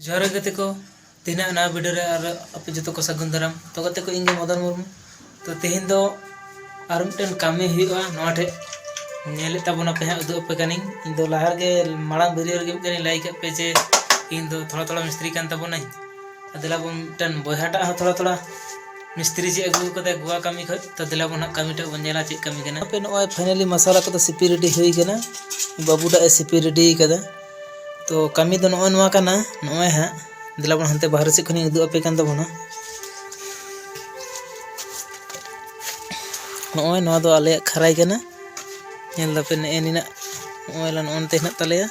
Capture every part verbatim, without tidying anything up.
ᱡᱚᱦᱟᱨ ᱜᱮ ᱜᱟᱛᱮ ᱠᱚ, ᱛᱮᱦᱮᱧᱟᱜ ᱱᱟᱣᱟ ᱵᱷᱤᱰᱤᱭᱳ ᱨᱮ ᱟᱨ ᱟᱯᱮ ᱡᱚᱛᱚ ᱠᱚ ᱥᱟᱹᱜᱩᱱ ᱫᱟᱨᱟᱢ᱾ ᱛᱚ ᱜᱟᱛᱮ ᱠᱚ, ᱤᱧ ᱜᱮ ᱢᱚᱫᱚᱱ ᱢᱩᱨᱢᱩ᱾ ᱛᱚ ᱛᱮᱦᱮᱧ ᱫᱚ ᱟᱨ ᱢᱤᱫᱴᱮᱱ ᱠᱟᱹᱢᱤ ᱦᱩᱭᱩᱜᱼᱟ, ᱱᱚᱣᱟ ᱴᱷᱮᱡ ᱧᱮᱞᱮᱫ ᱛᱟᱵᱚᱱᱟᱯᱮ ᱦᱟᱸᱜ, ᱩᱫᱩᱜ ᱟᱯᱮ ᱠᱟᱹᱱᱟᱹᱧ᱾ ᱤᱧ ᱫᱚ ᱞᱟᱦᱟ ᱨᱮᱜᱮ ᱢᱟᱲᱟᱝ ᱵᱷᱤᱰᱤᱭᱳ ᱨᱮᱜᱮ ᱢᱤᱫᱴᱮᱱ ᱤᱧ ᱞᱟᱹᱭ ᱠᱟᱜ ᱯᱮ ᱡᱮ ᱤᱧ ᱫᱚ ᱛᱷᱚᱲᱟ ᱛᱷᱚᱲᱟ ᱢᱤᱥᱛᱨᱤ ᱠᱟᱱ ᱛᱟᱵᱚᱱᱟᱹᱧ᱾ ᱟᱨ ᱫᱮᱞᱟ ᱵᱚᱱ ᱢᱤᱫᱴᱮᱱ ᱵᱚᱭᱦᱟᱴᱟᱜ ᱦᱚᱸ ᱛᱷᱚᱲᱟ ᱛᱷᱚᱲᱟ ᱢᱤᱥᱛᱨᱤ ᱪᱮᱫ ᱟᱹᱜᱩ ᱠᱟᱫᱟᱭ ᱜᱳᱣᱟ ᱠᱟᱹᱢᱤ ᱠᱷᱚᱡ᱾ ᱛᱚ ᱫᱮᱞᱟ ᱵᱚᱱ ᱦᱟᱸᱜ ᱠᱟᱹᱢᱤ ᱴᱟᱜ ᱵᱚᱱ ᱧᱮᱞᱟ ᱪᱮᱫ ᱠᱟᱹᱢᱤ ᱠᱟᱱᱟ᱾ ᱟᱯᱮ ᱱᱚᱜᱼᱚᱭ finally ᱢᱟᱥᱟᱞᱟ ᱠᱚᱫᱚ ᱥᱤᱯᱤ ready ᱦᱩᱭ ᱠᱟᱱᱟ, ᱵᱟᱹᱵᱩ ᱴᱟᱜ ᱮ ᱥᱤᱯᱤ ready ᱠᱟᱫᱟ᱾ ᱛᱚ ᱠᱟᱹᱢᱤ ᱫᱚ ᱱᱚᱜᱼᱚᱭ ᱱᱚᱣᱟ ᱠᱟᱱᱟ, ᱱᱚᱜᱼᱚᱭ ᱦᱟᱸᱜ ᱫᱮᱞᱟ ᱵᱚᱱ ᱦᱟᱱᱛᱮ ᱵᱟᱦᱨᱮ ᱥᱮᱫ ᱠᱷᱚᱱᱤᱧ ᱩᱫᱩᱜ ᱟᱯᱮ ᱠᱟᱱ ᱛᱟᱵᱚᱱᱟ᱾ ᱱᱚᱜᱼᱚᱭ ᱱᱚᱣᱟ ᱫᱚ ᱟᱞᱮᱭᱟᱜ ᱠᱷᱟᱨᱟᱭ ᱠᱟᱱᱟ, ᱧᱮᱞ ᱫᱟᱯᱮ ᱱᱮᱜᱼᱮ ᱱᱤᱱᱟᱹᱜ᱾ ᱱᱚᱜᱼᱚᱭ ᱞᱟ ᱱᱚᱜᱼᱚ ᱱᱚᱛᱮ ᱦᱮᱱᱟᱜ ᱛᱟᱞᱮᱭᱟ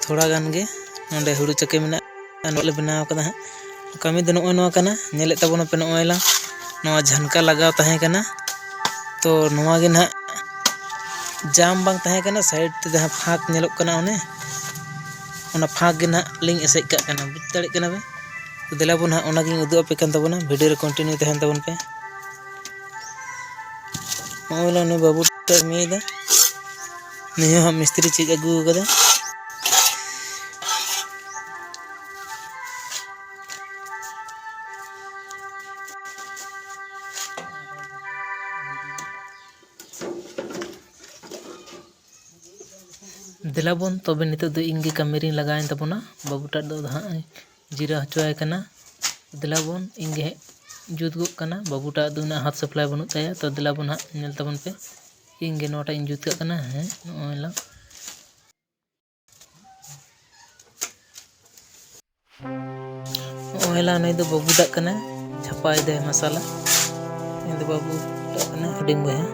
ᱛᱷᱚᱲᱟ ᱜᱟᱱ ᱜᱮ, ᱱᱚᱸᱰᱮ ᱦᱩᱲᱩ ᱪᱟᱹᱠᱤ ᱢᱮᱱᱟᱜᱼᱟ᱾ ᱱᱚᱣᱟ ᱞᱮ ᱵᱮᱱᱟᱣ ᱠᱟᱫᱟ ᱦᱟᱸᱜ᱾ ᱠᱟᱹᱢᱤ ᱫᱚ ᱱᱚᱜᱼᱚᱭ ᱱᱚᱣᱟ ᱠᱟᱱᱟ, ᱧᱮᱞᱮᱫ ᱛᱟᱵᱚᱱᱟᱯᱮ ᱱᱚᱜᱼᱚᱭ ᱞᱟᱝ ᱱᱚᱣᱟ ᱡᱷᱟᱱᱠᱟ ᱞᱟᱜᱟᱣ ᱛᱟᱦᱮᱸ ᱠᱟᱱᱟ᱾ ᱛᱚ ᱱᱚᱣᱟ ᱜᱮ ᱱᱟᱦᱟᱜ ᱡᱟᱢ ᱵᱟᱝ ᱛᱟᱦᱮᱸ ᱠᱟᱱᱟ, side ᱛᱮ ᱡᱟᱦᱟᱸ ᱯᱷᱟᱸᱠ ᱧᱮᱞᱚᱜ ᱠᱟᱱᱟ ᱚᱱᱮ, ᱚᱱᱟ ᱯᱷᱟᱸᱠ ᱜᱮ ᱱᱟᱦᱟᱜ ᱞᱤᱧ ᱮᱥᱮᱫ ᱠᱟᱜ ᱠᱟᱱᱟ, ᱵᱩᱡᱽ ᱫᱟᱲᱮᱭᱟᱜ ᱠᱟᱱᱟ ᱯᱮ᱾ ᱛᱚ ᱫᱮᱞᱟ ᱵᱚᱱ ᱱᱟᱦᱟᱜ ᱚᱱᱟ ᱜᱤᱧ ᱩᱫᱩᱜ ᱟᱯᱮ ᱠᱟᱱ ᱛᱟᱵᱚᱱᱟ, ᱵᱷᱤᱰᱤᱭᱳ ᱨᱮ continue ᱛᱟᱦᱮᱱ ᱛᱟᱵᱚᱱ ᱯᱮ᱾ ᱱᱚᱜᱼᱚᱭ ᱞᱟ ᱱᱩᱭ ᱵᱟᱹᱵᱩ ᱴᱟᱜ ᱠᱟᱹᱢᱤᱭᱮᱫᱟ, ᱱᱩᱭ ᱦᱚᱸ ᱦᱟᱸᱜ ᱢᱤᱥᱛᱨᱤ ᱪᱮᱫ ᱟᱹᱜᱩ ᱠᱟᱫᱟ᱾ ᱫᱮᱞᱟ ᱵᱚᱱ, ᱛᱚᱵᱮ ᱱᱤᱛᱚᱜ ᱫᱚ ᱤᱧ ᱜᱮ ᱠᱟᱹᱢᱤ ᱨᱤᱧ ᱞᱟᱜᱟᱣᱮᱱ ᱛᱟᱵᱚᱱᱟ᱾ ᱵᱟᱹᱵᱩ ᱴᱟᱜ ᱫᱚ ᱦᱟᱸᱜ ᱡᱤᱨᱟᱹᱣ ᱦᱚᱪᱚᱣᱟᱭ ᱠᱟᱱᱟ᱾ ᱫᱮᱞᱟ ᱵᱚᱱ, ᱤᱧ ᱜᱮ ᱦᱟᱸᱜ ᱡᱩᱛ ᱜᱚᱜ ᱠᱟᱱᱟ᱾ ᱵᱟᱹᱵᱩ ᱴᱟᱜ ᱫᱚ ᱩᱱᱟᱹᱜ ᱦᱟᱛ ᱥᱟᱯᱞᱟᱭ ᱵᱟᱹᱱᱩᱜ ᱛᱟᱭᱟ᱾ ᱛᱚ ᱫᱮᱞᱟ ᱵᱚᱱ ᱦᱟᱸᱜ ᱧᱮᱞ ᱛᱟᱵᱚᱱ ᱯᱮ, ᱤᱧ ᱜᱮ ᱱᱚᱣᱟᱴᱟᱜ ᱤᱧ ᱡᱩᱛ ᱠᱟᱜ ᱠᱟᱱᱟ᱾ ᱦᱮᱸ, ᱱᱚᱜᱼᱚᱭ ᱞᱟᱝ ᱱᱚᱜᱼᱚᱭ ᱞᱟ ᱱᱩᱭ ᱫᱚ ᱵᱟᱹᱵᱩ ᱴᱟᱜ ᱠᱟᱱᱟᱭ, ᱪᱷᱟᱯᱟᱭ ᱫᱟᱭ ᱢᱟᱥᱟᱞᱟ᱾ ᱱᱩᱭ ᱫᱚ ᱵᱟᱹᱵᱩ ᱴᱟᱜ ᱠᱟᱱᱟᱭ, ᱦᱩᱰᱤᱧ ᱵᱚᱭᱦᱟ᱾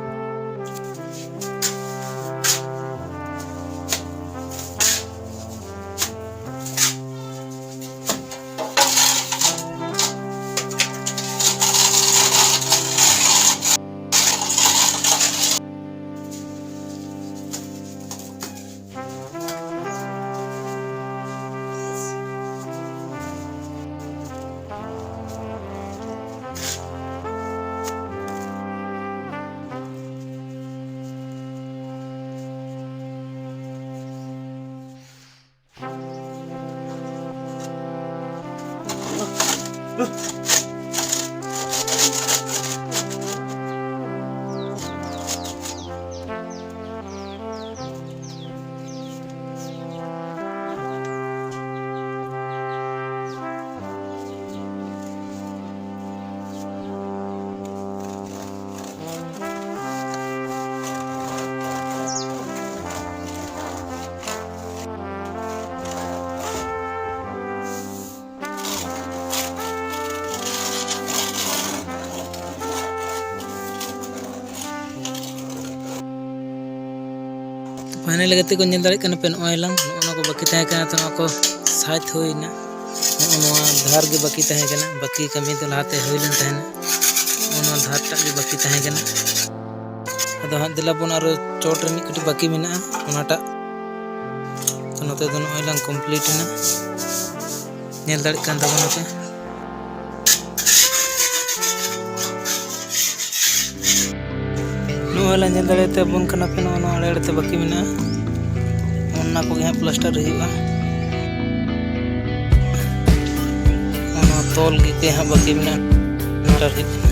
ᱯᱷᱟᱭᱱᱟᱞ ᱜᱟᱛᱮ ᱠᱚ, ᱧᱮᱞ ᱫᱟᱲᱮᱭᱟᱜ ᱠᱟᱱᱟ ᱯᱮ, ᱱᱚᱜᱼᱚᱭ ᱞᱟᱝ ᱱᱚᱜᱼᱚ ᱱᱚᱣᱟ ᱠᱚ ᱵᱟᱹᱠᱤ ᱛᱟᱦᱮᱸ ᱠᱟᱱᱟ, ᱛᱚ ᱱᱚᱣᱟ ᱠᱚ ᱥᱟᱡᱽ ᱦᱩᱭᱱᱟ᱾ ᱱᱚᱜᱼᱚ ᱱᱚᱣᱟ ᱫᱷᱟᱨ ᱜᱮ ᱵᱟᱹᱠᱤ ᱛᱟᱦᱮᱸ ᱠᱟᱱᱟ, ᱵᱟᱹᱠᱤ ᱠᱟᱹᱢᱤ ᱫᱚ ᱞᱟᱦᱟᱛᱮ ᱦᱩᱭ ᱞᱮᱱ ᱛᱟᱦᱮᱱᱟ᱾ ᱱᱚᱜᱼᱚ ᱱᱚᱣᱟ ᱫᱷᱟᱨ ᱴᱟᱜ ᱜᱮ ᱵᱟᱹᱠᱤ ᱛᱟᱦᱮᱸ ᱠᱟᱱᱟ᱾ ᱟᱫᱚ ᱦᱟᱸᱜ ᱫᱮᱞᱟ ᱵᱚᱱ, ᱟᱨᱚ ᱪᱚᱴ ᱨᱮ ᱢᱤᱫ ᱠᱟᱹᱴᱤᱡ ᱵᱟᱹᱠᱤ ᱢᱮᱱᱟᱜᱼᱟ, ᱚᱱᱟᱴᱟᱜ᱾ ᱛᱚ ᱱᱚᱛᱮ ᱫᱚ ᱱᱚᱜᱼᱚᱭ ᱞᱟᱝ ᱠᱚᱢᱯᱞᱤᱴ ᱮᱱᱟ, ᱧᱮᱞ ᱫᱟᱲᱮᱭᱟᱜ ᱠᱟᱱ ᱛᱟᱵᱚᱱᱟ ᱯᱮ᱾ ᱱᱚᱜᱼᱚᱭ ᱞᱮ ᱧᱮᱞ ᱫᱟᱲᱮᱭᱟᱜ ᱛᱟᱵᱚᱱ ᱠᱟᱱᱟ ᱯᱮ, ᱱᱚᱜᱼᱚ ᱱᱚᱣᱟ ᱟᱲᱮ ᱟᱲᱮ ᱛᱮ ᱵᱟᱹᱠᱤ ᱢᱮᱱᱟᱜᱼᱟ, ᱚᱱᱟ ᱠᱚᱜᱮ ᱦᱟᱸᱜ ᱯᱞᱟᱥᱴᱟᱨ ᱦᱩᱭᱩᱜᱼᱟ᱾ ᱚᱱᱟ ᱛᱚᱞ ᱜᱮ ᱦᱟᱸᱜ ᱵᱟᱹᱠᱤ ᱢᱮᱱᱟᱜᱼᱟ, ᱯᱞᱟᱥᱴᱟᱨ ᱦᱩᱭᱩᱜ ᱠᱟᱱᱟ᱾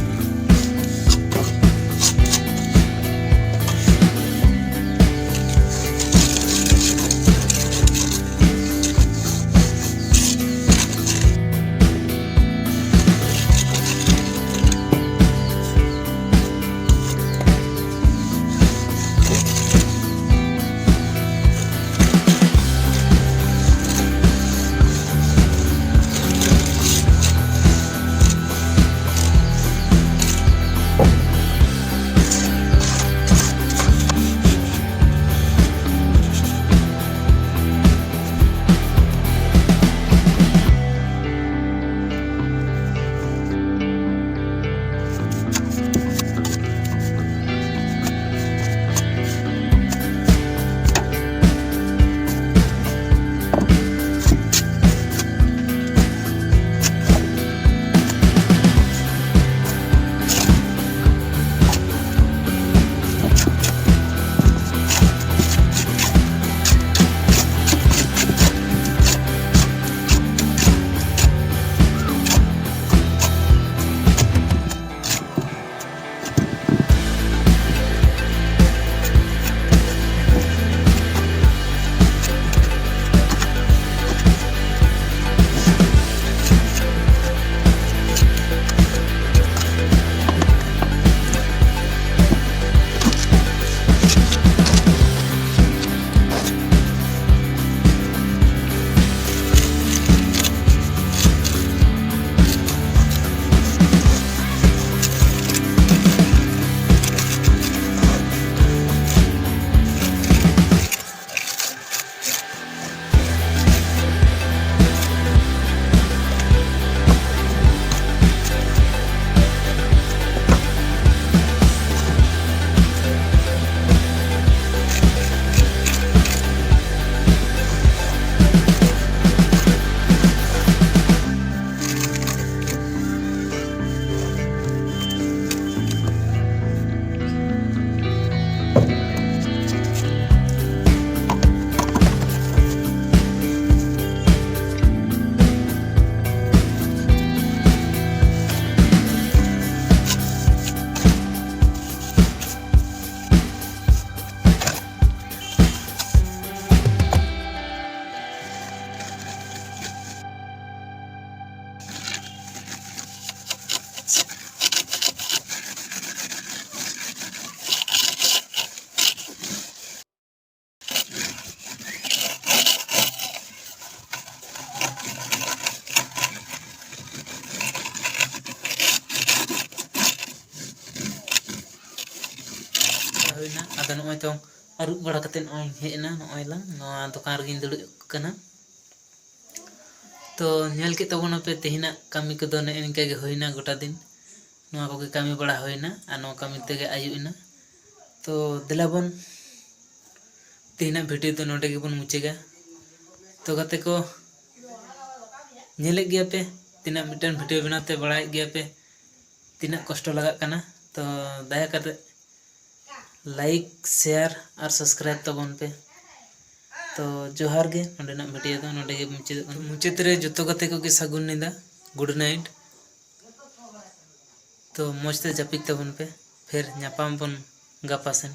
ᱱᱚᱜᱼᱚᱭ ᱛᱚ ᱟᱹᱨᱩᱵ ᱵᱟᱲᱟ ᱠᱟᱛᱮ ᱱᱚᱜᱼᱚᱭ ᱦᱮᱡ ᱮᱱᱟ, ᱱᱚᱜᱼᱚᱭ ᱞᱟᱝ ᱱᱚᱣᱟ ᱫᱚᱠᱟᱱ ᱨᱮᱜᱮᱧ ᱫᱩᱲᱩᱵ ᱠᱟᱱᱟ᱾ ᱛᱚ ᱧᱮᱞ ᱠᱮᱫ ᱛᱟᱵᱚᱱᱟᱯᱮ ᱛᱮᱦᱮᱧᱟᱜ ᱠᱟᱹᱢᱤ ᱠᱚᱫᱚ ᱱᱮᱜᱼᱮ ᱱᱤᱝᱠᱟ ᱜᱮ ᱦᱩᱭᱱᱟ ᱜᱚᱴᱟ ᱫᱤᱱ᱾ ᱱᱚᱣᱟ ᱠᱚᱜᱮ ᱠᱟᱹᱢᱤ ᱵᱟᱲᱟ ᱦᱩᱭᱱᱟ ᱟᱨ ᱱᱚᱣᱟ ᱠᱟᱹᱢᱤ ᱛᱮᱜᱮ ᱟᱹᱭᱩᱵ ᱮᱱᱟ᱾ ᱛᱚ ᱫᱮᱞᱟ ᱵᱚᱱ ᱛᱮᱦᱮᱧᱟᱜ ᱵᱷᱤᱰᱤᱭᱳ ᱫᱚ ᱱᱚᱰᱮ ᱜᱮᱵᱚᱱ ᱢᱩᱪᱟᱹᱫᱟ᱾ ᱛᱚ ᱜᱟᱛᱮ ᱠᱚ, ᱧᱮᱞᱮᱫ ᱜᱮᱭᱟ ᱯᱮ ᱛᱤᱱᱟᱹᱜ ᱢᱤᱫᱴᱮᱱ ᱵᱷᱤᱰᱤᱭᱳ ᱵᱮᱱᱟᱣ ᱛᱮ, ᱵᱟᱲᱟᱭᱮᱫ ᱜᱮᱭᱟ ᱯᱮ ᱛᱤᱱᱟᱹᱜ ᱠᱚᱥᱴᱚ ᱞᱟᱜᱟᱜ ᱠᱟᱱᱟ᱾ ᱛᱚ ᱫᱟᱭᱟ ᱠᱟᱛᱮ ᱞᱟᱭᱤᱠ, ᱥᱮᱭᱟᱨ ᱟᱨ ᱥᱟᱵᱥᱠᱨᱟᱭᱤᱵ ᱛᱟᱵᱚᱱ ᱯᱮ᱾ ᱛᱚ ᱡᱚᱦᱟᱨ ᱜᱮ, ᱱᱚᱰᱮᱱᱟᱜ ᱵᱷᱤᱰᱤᱭᱳ ᱫᱚ ᱱᱚᱰᱮ ᱜᱮ ᱢᱩᱪᱟᱹᱫᱚᱜ ᱠᱟᱱᱟ᱾ ᱢᱩᱪᱟᱹᱫ ᱨᱮ ᱡᱚᱛᱚ ᱜᱟᱛᱮ ᱠᱚᱜᱮ ᱥᱟᱹᱜᱩᱱ ᱧᱤᱫᱟᱹ, ᱜᱩᱰ ᱱᱟᱭᱤᱴ᱾ ᱛᱚ ᱢᱚᱡᱽ ᱛᱮ ᱡᱟᱹᱯᱤᱫ ᱛᱟᱵᱚᱱ ᱯᱮ, ᱯᱷᱮᱨ ᱧᱟᱯᱟᱢ ᱵᱚᱱ ᱜᱟᱯᱟ ᱥᱮᱱ᱾